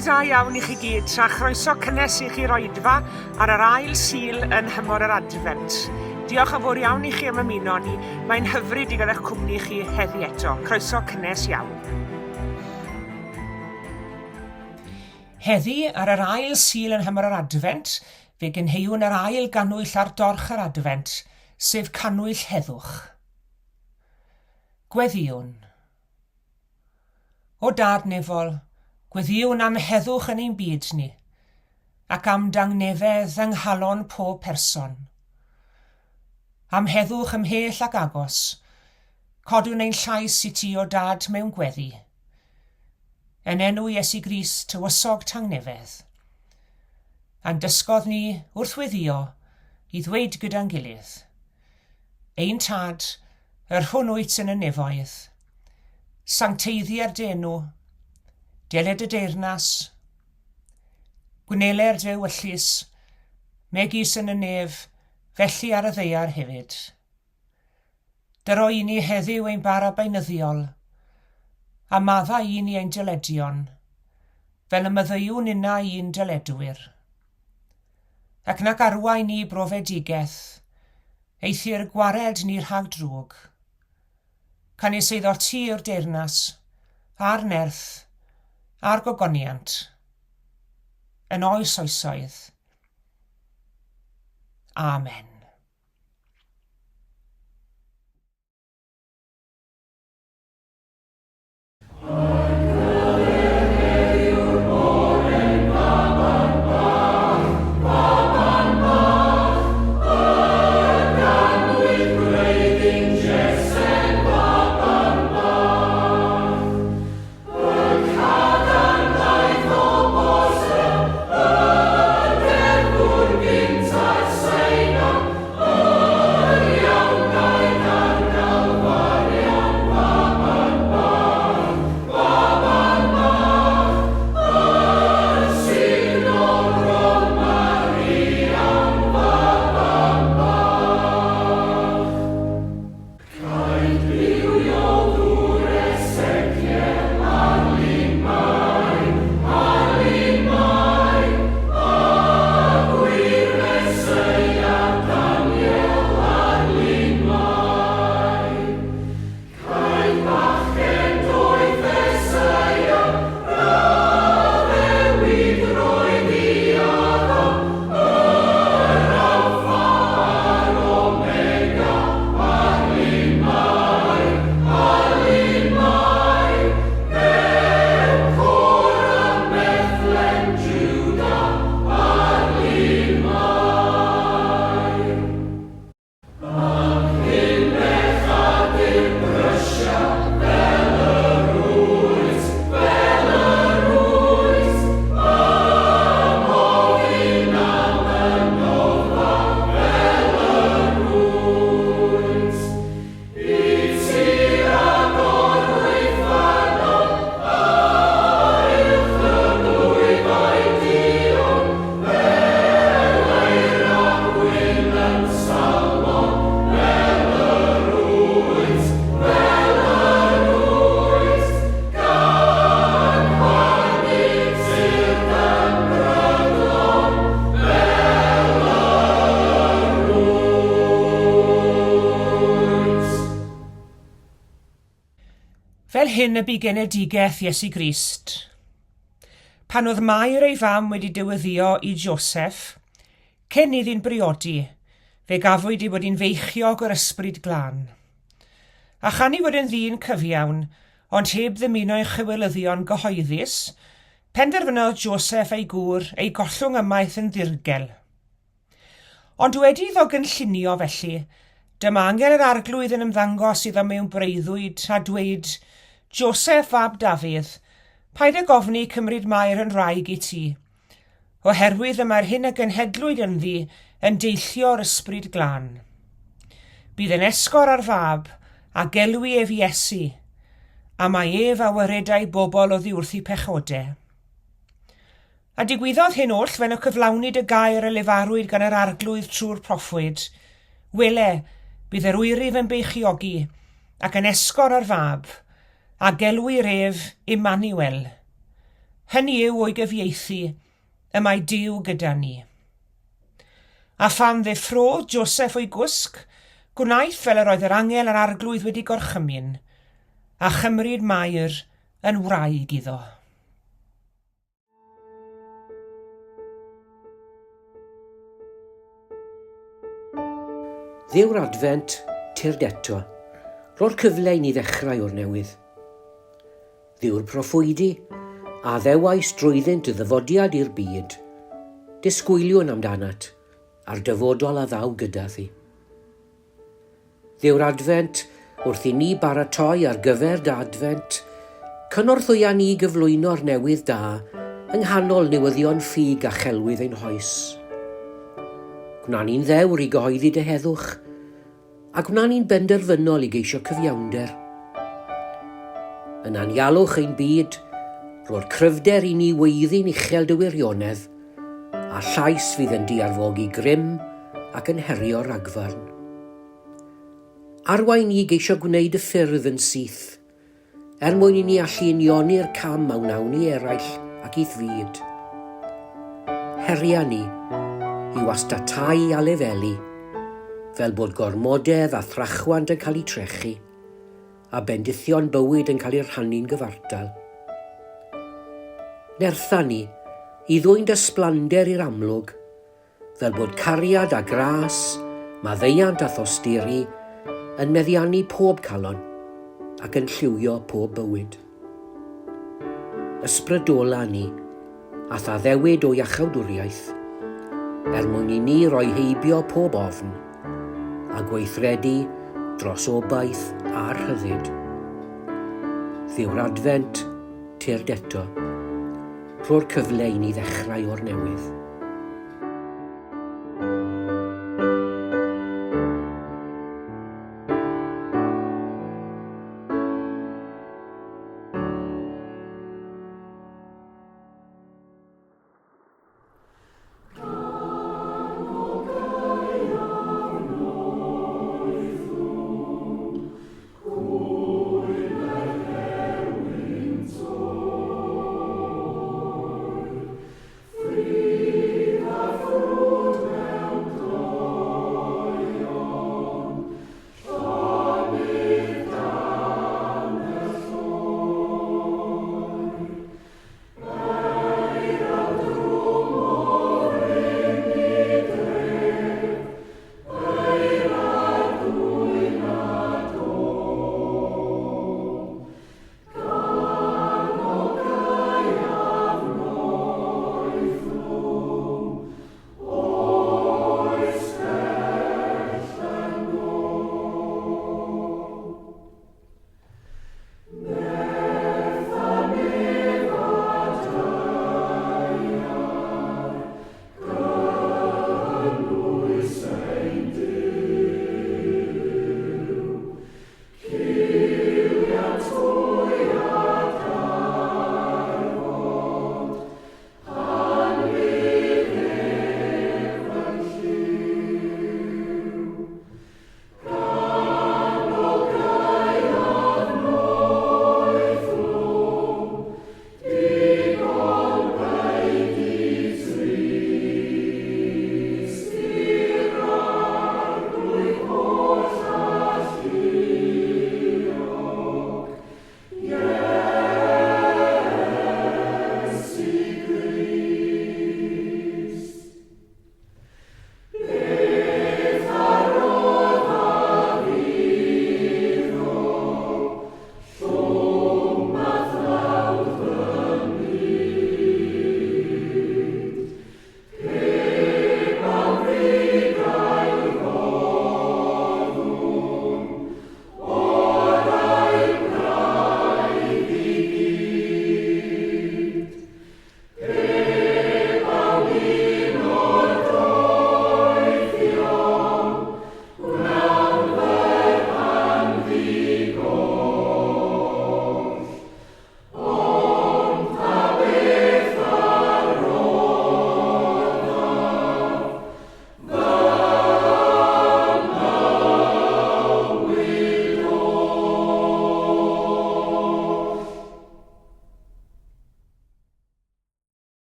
Bore da iawn i chi gyd, a chroeso cynnes i chi'r oedfa ar yr ail Sul yn nhymor yr Adfent. Diolch yn fawr iawn i chi am ymuno ni. Mae'n hyfryd i gael eich cwmni chi heddi eto. Croeso cynnes iawn. Heddi, ar yr ail Sul yn nhymor yr Adfent, fe gynheuwn yr ail gannwyll ar dorch yr Adfent, sef cannwyll heddwch. Gweddïwn. O Dad nefol, gweddïwn am heddwch yn ein byd ni, ac am dangnefedd yng nghalon pob person. Am heddwch ymhell ac agos, codwn ein llais i ti, o Dad, mewn gweddi. Yn enw Iesu Grist, tywysog tangnefedd. A'n dysgodd ni, wrth weddïo, i ddweud gyda'n gilydd, Ein Tad, yr hwn wyt yn y nefoedd, Sancteiddier dy enw, deled dy deyrnas, gwneler dy ewyllys, megis yn y nef, felly ar y ddaear hefyd. Dyro i ni heddiw ein bara beunyddiol, a maddau i ni ein dyledion, fel y maddeuwn innau i'n dyledwyr. Ac nac arwain ni i brofedigaeth, eithr gwared ni rhag drwg. Canys eiddo ti yw'r deyrnas, a'r nerth, a'r gogoniant, yn oes oesoedd. Amen. Fel hyn y bu genedigaeth Iesu Grist. Pan oedd Mair ei fam wedi dyweddio i Joseph, cyn iddi'n briodi, fe gafwyd ei bod hi'n feichiog o'r Ysbryd Glân. A chan ei fod yn ddyn cyfiawn, ond heb ddymuno ei chywilyddion gyhoeddus, penderfynodd Joseph a'i gŵr ei gollwng ymaith yn ddirgel. Ond wedi iddo gynllunio felly, dyma angel yr Arglwydd yn ymddangos iddo mewn breuddwyd a dweud, Joseph fab Dafydd, paid ag ofni cymryd Mair yn wraig i ti, oherwydd y mae'r hyn a genhedlwyd ynddi yn deillio o'r Ysbryd Glân. Bydd yn esgor ar fab, a gelwi ef Iesu, a mae ef a waredai bobl oddi wrth eu pechode. A digwyddodd hyn oll fel y cyflawnid y gair a lefarwyd gan yr Arglwydd trwy'r proffwyd, Wele, bydd yr oeryf yn beichiogi, ac yn esgor ar fab, a gelwir ef Immanuel. Hynny yw o'i gyfieithu, y mae Duw gyda ni. A phan ddeffrôdd Joseph o'i gwsg, gwnaeth fel yr oedd yr angel yr Arglwydd wedi gorchymyn, a chymryd Mair yn wraig iddo. Dduw'r Adfent, tyrd eto. Rho'r cyfle i ni ddechrau o'r newydd. Dduw'r proffwydi, a ddewais drwyddynt y ddyfodiad i'r byd, disgwyliwn amdanat, a'r dyfodol a ddaw gyda thi. Dduw'r Adfent, wrth i ni baratoi ar gyfer dy Adfent, cynorthwya ni gyflwyno'r newydd da yng nghanol newyddion ffug a chelwydd ein hoes. Gwna ni'n ddewr i gyhoeddi dy heddwch, A gwna ni'n benderfynol i geisio cyfiawnder. Yn anialwch ein byd, rho'r cryfder i ni weiddi'n uchel dy wirionedd, a llais fydd yn diarfogi grym ac yn herio ragfarn. Arwain ni i geisio gwneud y ffyrdd yn syth, Er mwyn i ni allu unioni'r cam a wnawn i eraill ac i'th fyd. Heria ni i wastatau a lefelu, fel bod gormodedd a thrachwant yn cael eu trechu, a bendithion bywyd yn cael eu rhannu'n gyfartal. Nertha ni i ddwyn dy sblander i'r amlwg, Fel bod cariad a gras, maddeuant a thosturi yn meddiannu pob calon ac yn lliwio pob bywyd. Ysbrydola ni, a'th addewid o iachawdwriaeth, er mwyn i ni roi heibio pob ofn a gweithredu dros obaith a rhyddid. Dduw'r Adfent, tyrd eto. Rho'r cyfle i ni ddechrau o'r newydd.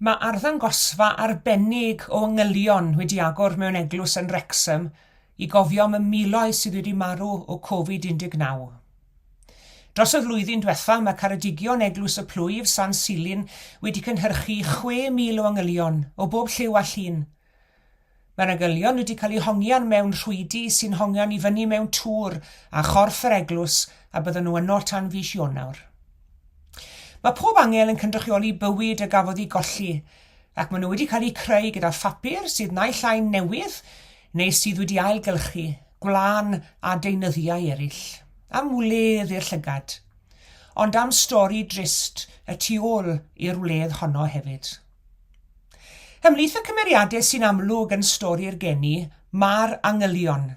Mae arddangosfa arbennig o angylion wedi agor mewn eglwys yn Wrexham i gofio am y miloedd sydd wedi marw o Covid 19. Dros y flwyddyn dwetha mae caredigion Eglwys y Plwyf, San Silyn, wedi cynhyrchu 6,000 o angylion, o bob lliw a llun. Mae'r angylion wedi cael eu hongian mewn rhwydi sy'n hongian i fyny mewn tŵr a chorff yr eglwys a byddan nhw yno tan fis Ionawr. Mae pob angel yn cynrychioli bywyd a gafodd ei golli ac maen nhw wedi cael eu creu gyda phapur sydd naill ai'n newydd neu sydd wedi ailgylchu, gwlân a deunyddiau eraill. Am wledd i'r llygad. Ond am stori drist y tu ôl i'r wledd honno hefyd. Ymhlith y cymeriadau sy'n amlwg yn stori'r geni, mae'r angylion.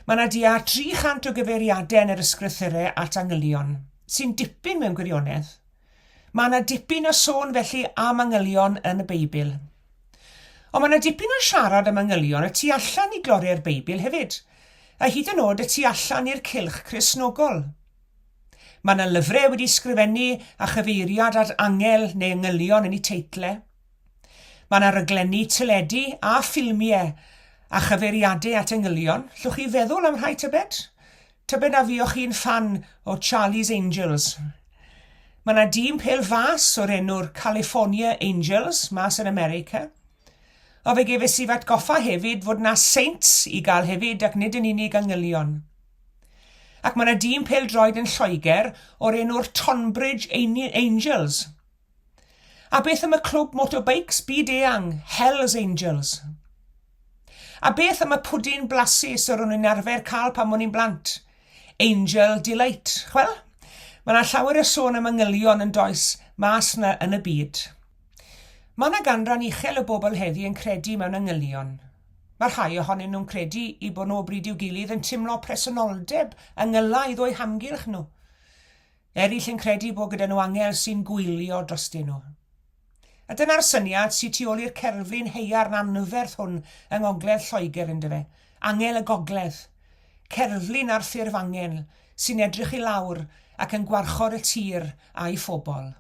Mae yna tua 300 o gyfeiriadau yn yr ysgrythurau at angylion, sy'n dipyn mewn gwirionedd. Mae yna dipyn o sôn felly am angylion yn y Beibl. Ond mae yna dipyn o siarad am angylion y tu allan i gloriau'r Beibl hefyd, a hyd yn oed y tu allan i'r cylch Cristnogol. Mae yna lyfrau wedi sgrifennu a chyfeiriad at angel neu angylion yn eu teitle. Mae yna raglenni teledu a ffilmiau a chyfeiriadau at angylion. Llwch chi feddwl am rhai tybed? Tybed a fuoch chi'n ffan o Charlie's Angels? Mae yna dîm pêl fas o'r enw'r California Angels mas yn America. O fe gefes i f'atgoffa hefyd fod yna saints i gael hefyd ac nid yn unig angylion. Ac mae yna dîm pêl-droed yn Lloegr o'r enw'r Tonbridge Angels. A beth am y clwb motorbikes byd eang, Hells Angels? A beth am y pwdin blasus yr o'n i'n arfer cael pan o'n i'n blant? Angel Delight. Chwel, mae yna llawer o sôn am angylion yn does mas na yn y byd. Mae yna ganran uchel o bobl heddi yn credu mewn angylion. Mae rhai ohonyn nhw'n credu eu bod nhw o bryd i'w gilydd yn timlo presenoldeb angylaidd o'u hamgylch nhw. Eraill yn credu bod gyda nhw angel sy'n gwylio drostyn nhw. A dyna'r syniad sy tu ôl i'r cerflun haearn anferth hwn yng ngogledd Lloegr, yndyfe? Angel y Gogledd. Cerflun ar ffurf angel sy'n edrych i lawr ac yn gwarchod y tir a'i phobl.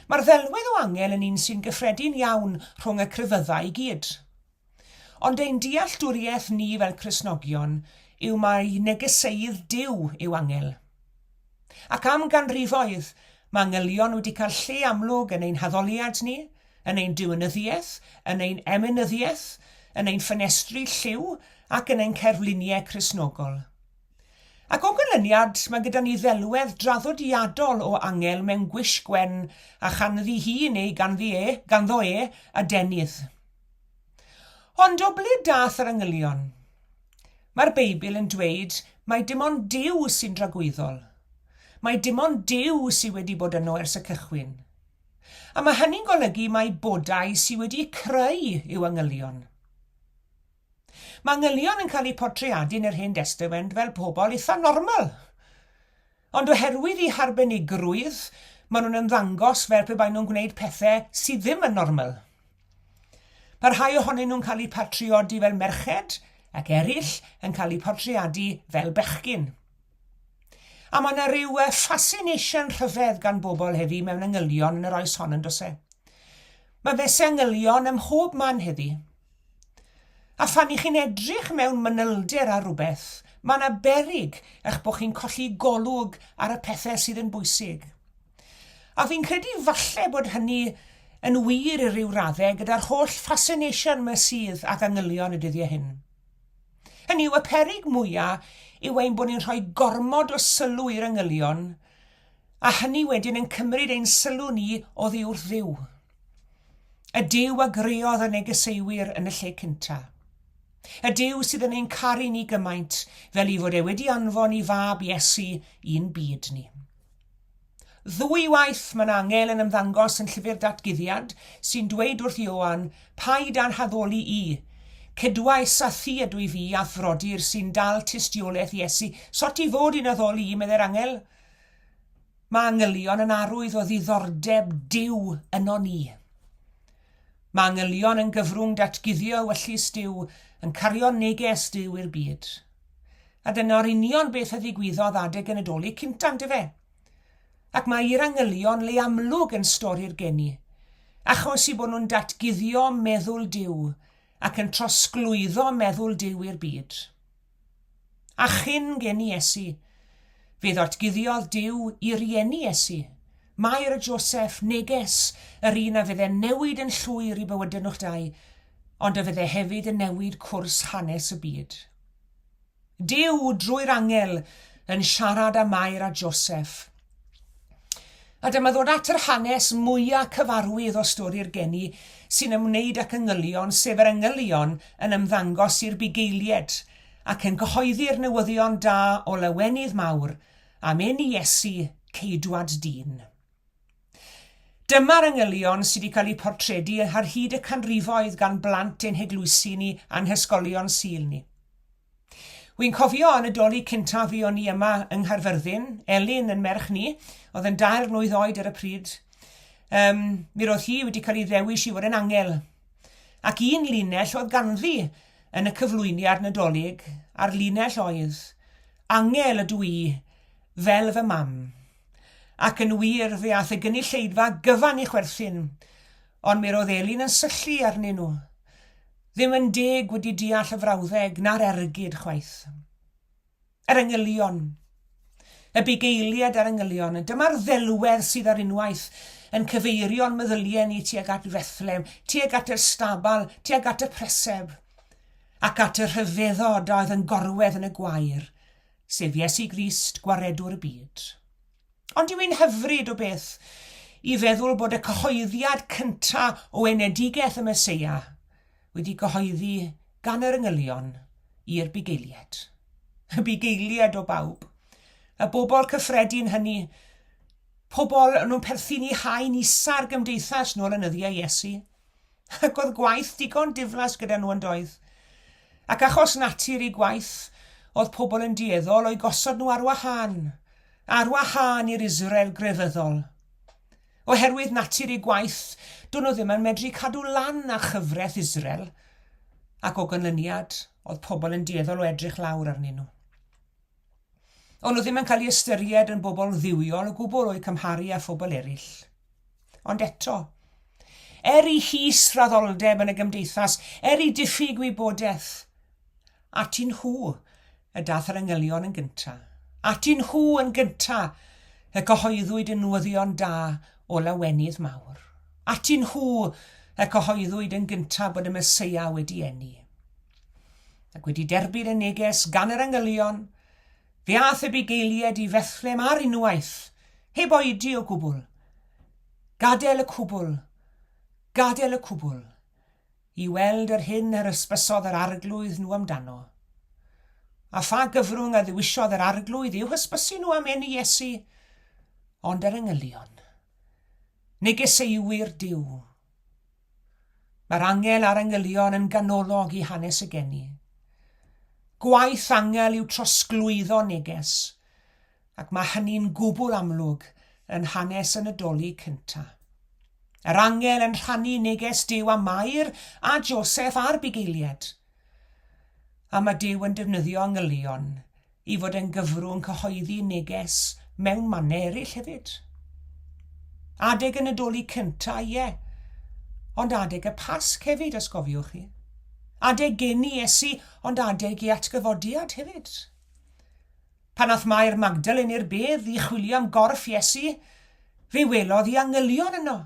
Mae'r ddelwedd o angel yn un sy'n gyffredin iawn rhwng y crefyddau i gyd. Ond ein dealltwriaeth ni fel Cristnogion yw mai negeseudd Duw yw angel. Ac am ganrifoedd, mae angylion wedi cael lle amlwg yn ein haddoliad ni, yn ein diwinyddiaeth, yn ein emynyddiaeth, yn ein ffenestri lliw ac yn ein cerfluniau Cristnogol. Ac o ganlyniad, mae gyda ni ddelwedd draddodiadol o angel mewn gwisg wen a chanddi hi neu ganddi e, ganddo e, adenydd. Ond o ble dath yr angylion? Mae'r Beibl yn dweud mai dim ond Duw sy'n dragwyddol. Mai dim ond Duw sydd wedi bod yno ers y cychwyn. A mae hynny'n golygu mai bodau sydd wedi creu yw angylion. Mae angylion yn cael eu portreadu yn yr Hen Destament fel pobl eitha normal. Ond oherwydd eu harbenigrwydd, maen nhw'n ymddangos fel pe baen nhw'n gwneud pethau sydd ddim yn normal. Mae rhai ohonyn nhw'n cael eu patriodi fel merched ac eraill yn cael eu portreadu fel bechgyn. A mae yna rhyw fascination rhyfedd gan bobl heddi mewn angylion yn yr oes hon yn does e? Mae fese angylion ym mhob man heddi. A phan i chi'n edrych mewn manylder ar rywbeth, mae yna beryg eich bod chi'n colli golwg ar y pethau sydd yn bwysig. A fi'n credu falle bod hynny yn wir i ryw raddau gyda'r holl fascination 'ma sydd ag angylion y dyddiau hyn. Hynny yw, y peryg mwya yw ein bod ni'n rhoi gormod o sylw i'r angylion, a hynny wedyn yn cymryd ein sylw ni oddi wrth Dduw. Y Duw a greodd y negeseuwyr yn y lle cynta. Y Duw sydd yn ein caru ni gymaint fel i fod e wedi anfon i fab Iesu i'n byd ni. Ddwy waith mae 'na angel yn ymddangos yn Llyfr Datguddiad sy'n dweud wrth Ioan, Paid â'n haddoli i. Cedwais a thi ydw i fi a'th frodyr sy'n dal tystiolaeth Iesu. Sot i fod i'n addoli i, meddai'r angel. Mae angylion yn arwydd o ddiddordeb Duw yno ni. Mae angylion yn gyfrwng datguddio ewyllys Duw, yn cario neges Duw i'r byd. A dyna'r union beth a ddigwyddodd adeg y Nadolig cynta, yndyfe? Ac mae i'r angylion le amlwg yn stori'r geni. Achos i bod nhw'n datguddio meddwl Duw ac yn trosglwyddo meddwl Duw i'r byd. A chyn geni Iesu, fe ddatguddiodd Duw i rieni Iesu, Mair a Joseff, neges, yr un a fydde'n newid yn llwyr i bywydau nhw'ch dau, ond a fydde hefyd yn newid cwrs hanes y byd. Duw, drwy'r angel, yn siarad â Mair a Joseff. A dyma ddod at yr hanes mwya cyfarwydd o stori'r geni sy'n ymwneud ac angylion, sef yr angylion yn ymddangos i'r bugeilied ac yn cyhoeddi'r newyddion da o lawenydd mawr am eni Iesu, Ceidwad dyn. Dyma'r angylion sydd wedi cael eu portredu ar hyd y canrifoedd gan blant ein heglwysi ni a'n hysgolion Sul ni. Wi'n cofio yn y Dolig cyntaf fuon ni yma yng Nghaerfyrddin, Elin yn merch ni, oedd yn dair mlwydd oed ar y pryd. Um, mi roedd hi wedi cael ei ddewis i fod yn angel. Ac un linell oedd ganddi yn y cyflwyniad Nadolig, a'r linell oedd, Angel ydw i, fel fy mam. Ac yn wir, fe ath y gynulleidfa gyfan i chwerthin, ond mi roedd Elin yn syllu arnyn nhw. Ddim yn deg wedi deall y frawddeg na'r ergyd chwaith. Yr angylion. Y bugeiliad a'r angylion. Dyma'r ddelwedd sydd ar unwaith yn cyfeirio'n meddyliau ni tuag at Fethlem, tuag at yr stabal, tuag at y preseb, ac at y rhyfeddod a oedd yn gorwedd yn y gwair, sef Iesu Grist, Gwaredwr y byd. Ond yw hi'n hyfryd o beth i feddwl bod y cyhoeddiad cynta o enedigaeth y Meseia wedi gyhoeddi gan yr angylion i'r bugeiliaid. Y bugeiliaid o bawb. Y bobl cyffredin hynny. Pobl yn nhw'n perthyn i haen isa'r gymdeithas nôl yn nyddiau Iesu. Ac oedd gwaith digon diflas gyda nhw yn doedd? Ac achos natur eu gwaith, oedd pobl yn dueddol o'u gosod nhw ar wahân, ar wahân i'r Israel grefyddol. Oherwydd natur eu gwaith, do'n nhw ddim yn medru cadw lan â chyfraith Israel, ac o ganlyniad, oedd pobl yn dueddol o edrych lawr arnyn nhw. O'n nhw ddim yn cael eu ystyried yn bobl dduwiol o gwbl o'u cymharu â phobl eraill. Ond eto, er i hisraddoldeb yn y gymdeithas, er i diffyg gwybodaeth, ati nhw y dath yr angylion yn gynta. Ati nhw yn gynta y cyhoeddwyd y newyddion da o lawenydd mawr. Ati nhw y cyhoeddwyd yn gynta bod y Meseia wedi eni. Ac wedi derbyn y neges gan yr angylion, fe ath y bugeilied i Fethlem ar unwaith, heb oedi o gwbl. Gadael y cwbl, gadael y cwbl, i weld yr hyn yr hysbysodd yr Arglwydd nhw amdano. A pha gyfrwng a ddewisiodd yr Arglwydd i'w hysbysu nhw am eni Iesu? Ond yr angylion. Negeseuwyr Duw. Mae'r angel a'r angylion yn ganolog i hanes y geni. Gwaith angel yw trosglwyddo neges, ac mae hynny'n gwbl amlwg yn hanes y Nadolig cynta. Yr angel yn rhannu neges Duw â Mair a Joseff a'r bugeiliaid. A mae Duw yn defnyddio angylion i fod yn gyfrwng cyhoeddi neges mewn mannau eraill hefyd. Adeg y Nadolig cynta, ie, ond adeg y Pasg hefyd, os gofiwch chi. Adeg geni Iesu, ond adeg ei atgyfodiad hefyd. Pan ath Mair Magdalen i'r bedd i chwilio am gorff Iesu, fe welodd i angylion yno,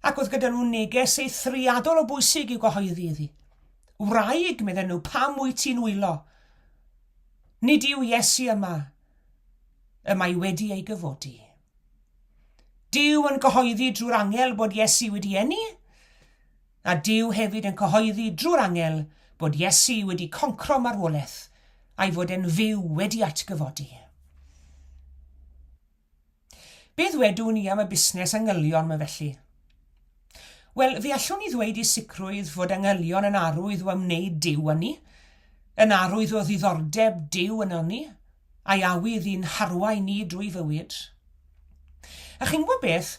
ac oedd gyda nhw neges eithriadol o bwysig i'w gyhoeddi iddi. Wraig, medden nhw, pam wyt ti'n wylo? Nid yw Iesu yma, y mae wedi ei gyfodi. Duw yn cyhoeddi drwy'r angel bod Iesu wedi eni, a Duw hefyd yn cyhoeddi drwy'r angel bod Iesu wedi concro marwolaeth a'i fod e'n fyw wedi atgyfodi. Be ddwedwn i am y busnes angylion 'ma felly? Wel, fe allwn i ddweud i sicrwydd fod angylion yn arwydd o ymwneud Duw â ni, yn arwydd o ddiddordeb Duw ynon ni, a'i awydd i'n harwain ni drwy fywyd. A chi'n gwybod beth?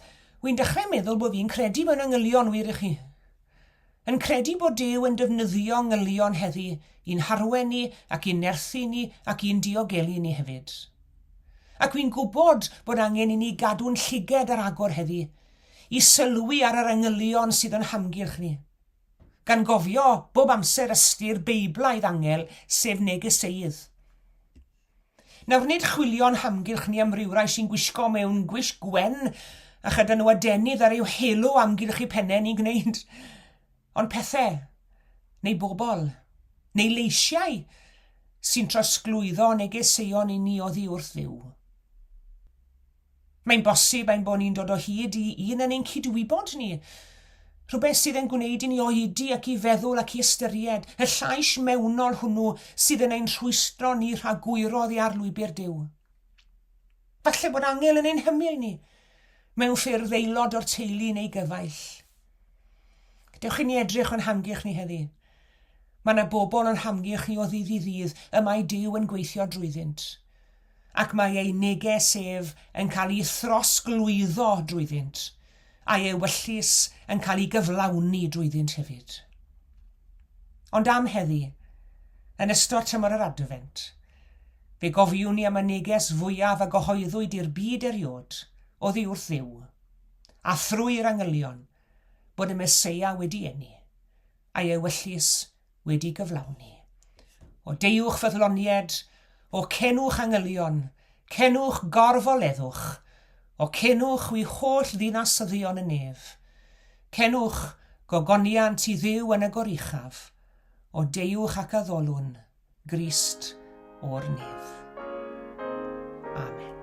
Wi'n dechrau meddwl bod fi'n credu mewn angylion, wir i chi. Yn credu bod Duw yn defnyddio angylion heddi i'n harwen ni ac i'n nerthu ni ac i'n diogelu ni hefyd. Ac wi'n gwybod bod angen i ni gadw'n llyged ar agor heddi, i sylwi ar yr angylion sydd o'n hamgylch ni, gan gofio bob amser ystyr Beiblaidd angel, sef negeseudd. Nawr, nid chwilio'n hamgylch ni am rywrai sy'n gwisgo mewn gwisg gwen a chyda nhw adenydd ar eu helo amgylch eu pennau ni'n gwneud, ond pethau, neu bobl, neu leisiau sy'n trosglwyddo negeseuon i ni oddi wrth Dduw. Mae'n bosib ein bod ni'n dod o hyd i un yn ein cydwybod ni, rhywbeth sydd yn gwneud i ni oedi ac i feddwl ac i ystyried, y llais mewnol hwnnw sydd yn ein rhwystro ni rhag gwyro oddi ar lwybr Duw. Falle bod angel yn ein hymyl ni, mewn ffyrdd aelod o'r teulu neu gyfaill. Gadewch i ni edrych o'n hamgylch ni heddi. Mae yna bobl o'n hamgylch ni o ddydd i ddydd y mae Duw yn gweithio drwyddynt. Ac mae ei neges ef yn cael ei throsglwyddo drwyddynt, a'i ewyllys yn cael ei gyflawni drwyddynt hefyd. Ond am heddi, yn ystod tymor yr Adfent, fe gofiwn ni am y neges fwyaf a gyhoeddwyd i'r byd eriod, oddi wrth Dduw, a thrwy'r angylion, bod y Meseia wedi eni, a'i ewyllys wedi gyflawni. O deuwch fyddlonied, o cenwch angylion, cenwch gorfoleddwch, o cenwch chwi holl ddinasyddion y nef. Cenwch gogoniant i Dduw yn y goruchaf, o deuwch ac addolwn Grist o'r nef. Amen.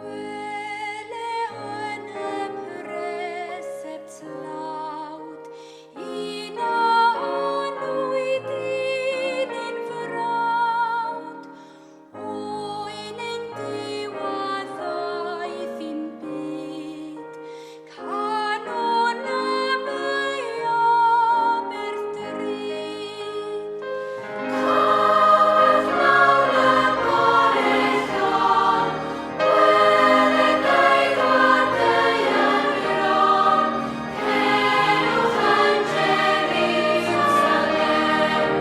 Wele yn y preseb tlawd, un a anwyd un yn frawd, oen ein Duw a ddaeth i'n byd, Canwn am ei aberth drud. Cawch lawn y bore llon, Gwele geidwad daear gron, Cenwch yn Jerusalem,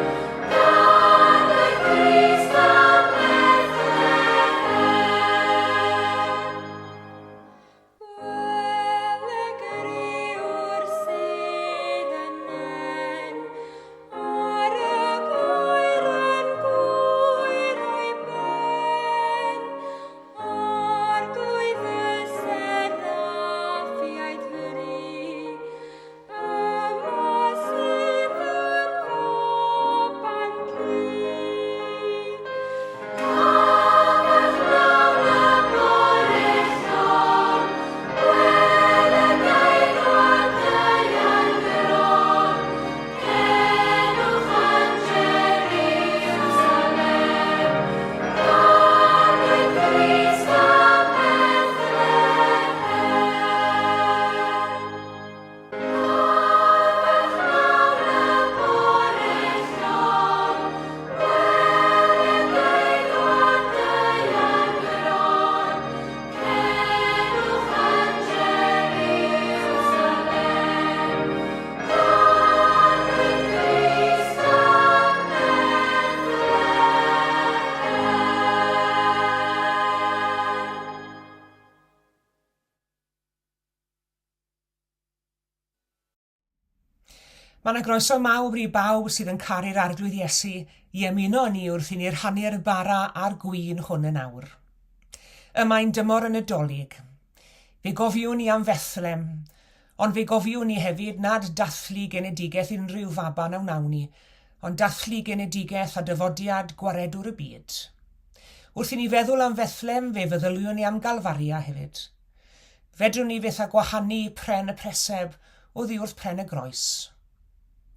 Ganwyd Crist ym Methlehem. Wele gwriwr sydd yn nen, Ar y gwair yn gŵyr o'i ben, Arglwydd y seraffiaid fri, Yma sydd yn foban cu. Cafwyd mewn y bore llon, Gwel y geidwad daear gron, Cenwch yn Jerusalem, Ganwyd Crist ym Methlehem. Mae yna groeso mawr i bawb sydd yn caru'r Arglwydd Iesu i ymuno â ni wrth i ni rhannu'r bara a'r gwin hwn yn awr. Y mae'n dymor y Nadolig. Fe gofiwn ni am Fethlem, ond fe gofiwn ni hefyd nad dathlu genedigaeth unrhyw faban a wnawn ni, ond dathlu genedigaeth a dyfodiad Gwaredwr y byd. Wrth i ni feddwl am Fethlem, fe feddyliwn ni am Galfaria hefyd. Fedrwn ni fyth â gwahanu pren y preseb oddi wrth pren y groes.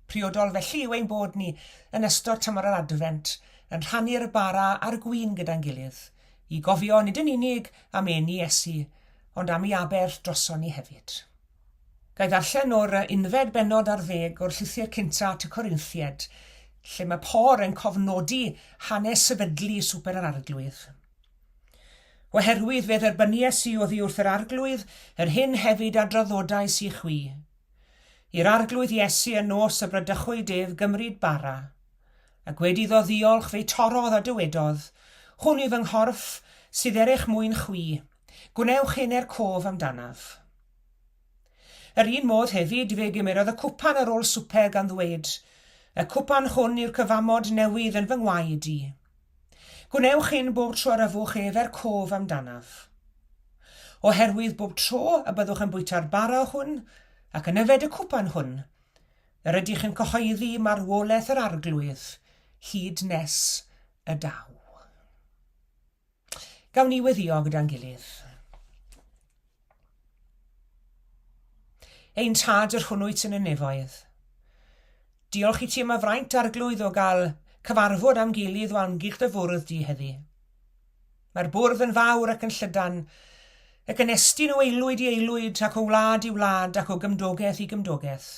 Priodol felly yw ein bod ni, yn ystod tymor yr Adfent, yn rhannu'r bara a'r gwin gyda'n gilydd, i gofio nid yn unig am eni Iesu, ond am ei aberth droson ni hefyd. Ga i ddarllen o'r unfed bennod ar ddeg o'r llythyr cynta at y Corinthiaid, lle mae Paul yn cofnodi hanes sefydlu Swper yr Arglwydd. Oherwydd fe dderbynies i oddi wrth yr Arglwydd yr hyn hefyd a draddodais i chwi. I'r Arglwydd Iesu y nos y bradychwyd ef gymryd bara, ac wedi iddo ddiolch fe'i torrodd a dywedodd, Hwn yw fy nghorff, sydd er eich mwyn chwi. Gwnewch hyn er cof amdanaf. Yr un modd hefyd, fe gymerodd y cwpan ar ôl swper gan ddweud, Y cwpan hwn yw'r cyfamod newydd yn fy ngwaed i. Gwnewch hyn bob tro yr yfwch ef er cof amdanaf. Oherwydd bob tro y byddwch yn bwyta'r bara hwn ac yn yfed y cwpan hwn, yr ydych yn cyhoeddi marwolaeth yr Arglwydd hyd nes y daw. Gawn ni weddio gyda'n gilydd. Ein tad yr hwnnw wyt yn y nefoedd. Diolch i ti am y fraint arglwydd o gael cyfarfod am gilydd o amgylch dy fwrdd di heddi. Mae'r bwrdd yn fawr ac yn llydan, ac yn estyn o aelwyd i aelwyd ac o wlad i wlad ac o gymdogaeth i gymdogaeth.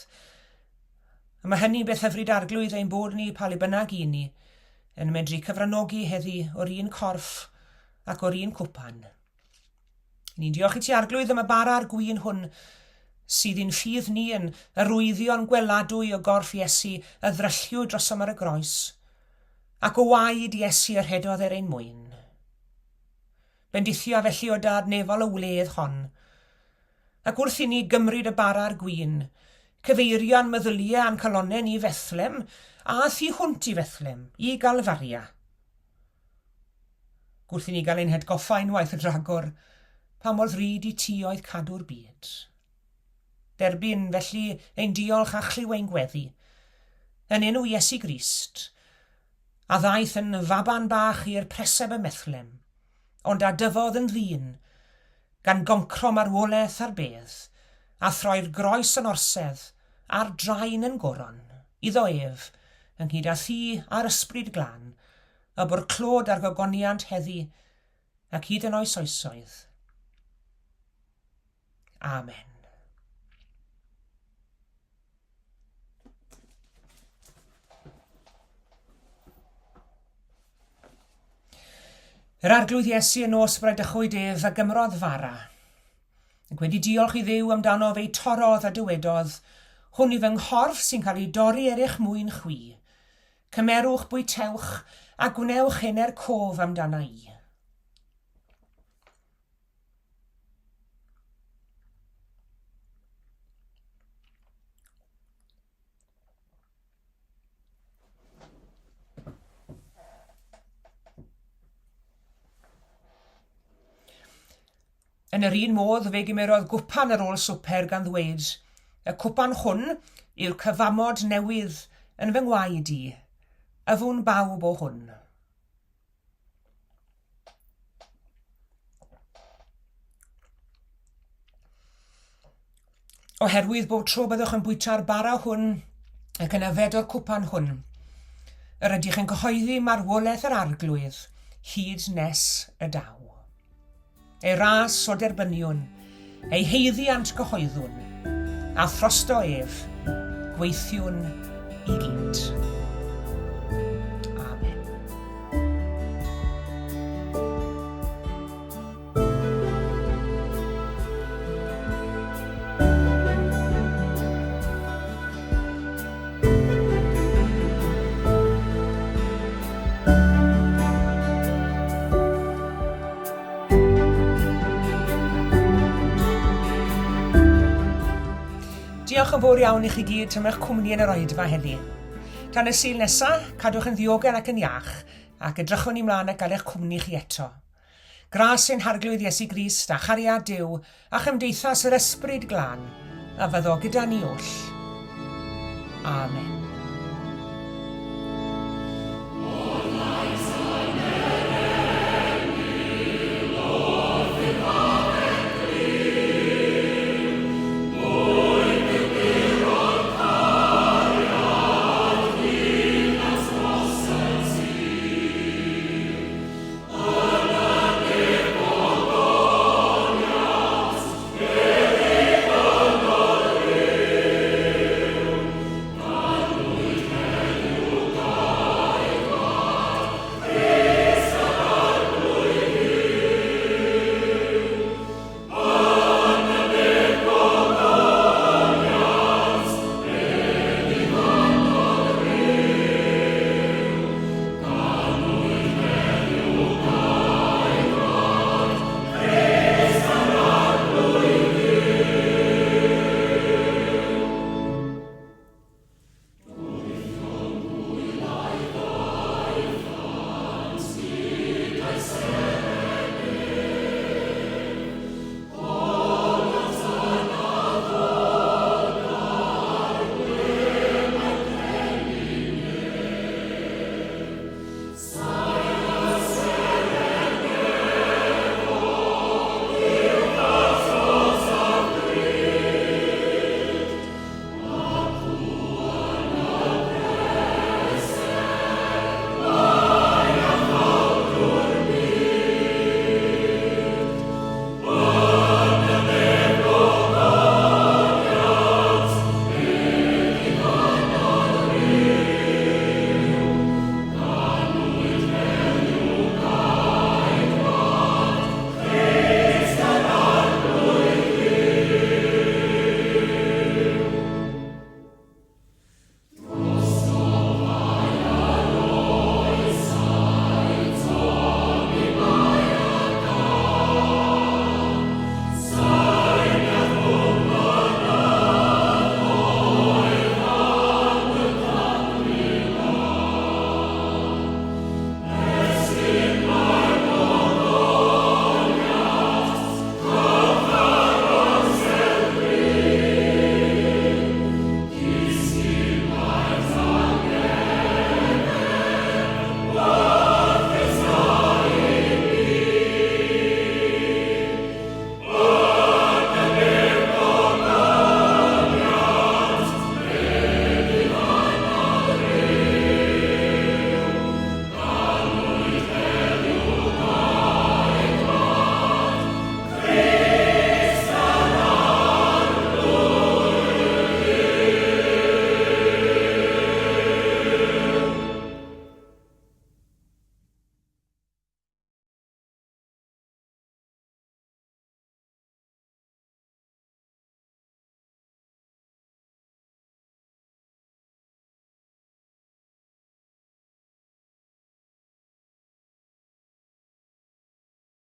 A mae hynny'n beth hyfryd Arglwydd ein bod ni, pa le bynnag i ni, yn medru cyfranogi heddi o'r un corff ac o'r un cwpan. Ni'n diolch i ti Arglwydd am y bara a'r gwin hwn sydd i'n ffydd ni yn arwyddion gweladwy o gorff Iesu y ddrylliwyd drosom ar y groes, ac o waed Iesu y rhedodd er ein mwyn. Bendithia felly o Dad nefol y wledd hon, Ac wrth inni gymryd y bara a'r gwin, cyfeirio'n meddyliau a'n calonnau ni i Fethlem, a thu hwnt i Fethlem, i Galfaria. Gwrth i ni gael ein hatgoffa unwaith yn rhagor pa mor ddrud i ti oedd cadw'r byd. Derbyn, felly, ein diolch a chlyw ein gweddi. Yn enw Iesu Grist, a ddaeth yn faban bach i'r preseb ym Methlem, ond a dyfodd yn ddyn, gan goncro marwolaeth a'r bedd, a throi'r groes yn orsedd, a'r drain yn goron, iddo ef, ynghyd â thi a'r Ysbryd Glân, y bo'r clod a'r gogoniant heddi, ac hyd yn oes oesoedd. Amen. Yr Arglwydd Iesu y nos bradychwyd ef a gymrodd fara. Ac wedi diolch i Dduw amdano fe'i torrodd a dywedodd, Hwn yw fy nghorff sy'n cael ei dorri er eich mwyn chwi. Cymerwch, bwytewch, a gwnewch hyn er cof amdana i. Yn yr un modd, fe gymerodd gwpan ar ôl swper gan ddweud, Y cwpan hwn yw'r cyfamod newydd yn fy ngwaed i. Yfwn bawb o hwn. Oherwydd bob tro byddwch yn bwyta'r bara hwn ac yn yfed o'r cwpan hwn, yr ydych yn cyhoeddi marwolaeth yr Arglwydd hyd nes y daw. Ei ras o derbyniwn, ei haeddiant gyhoeddwn, a throsto ef, gweithiwn i gyd. Amen. Diolch yn fawr iawn i chi gyd am eich cwmni yn yr oedfa heddi. Tan y Sul nesa, cadwch yn ddiogel ac yn iach, ac edrychwn ni mlaen at gael eich cwmni chi eto. Gras ein Harglwydd Iesu Grist, a chariad Duw, a chymdeithas yr Ysbryd Glân, a fyddo gyda ni oll. Amen.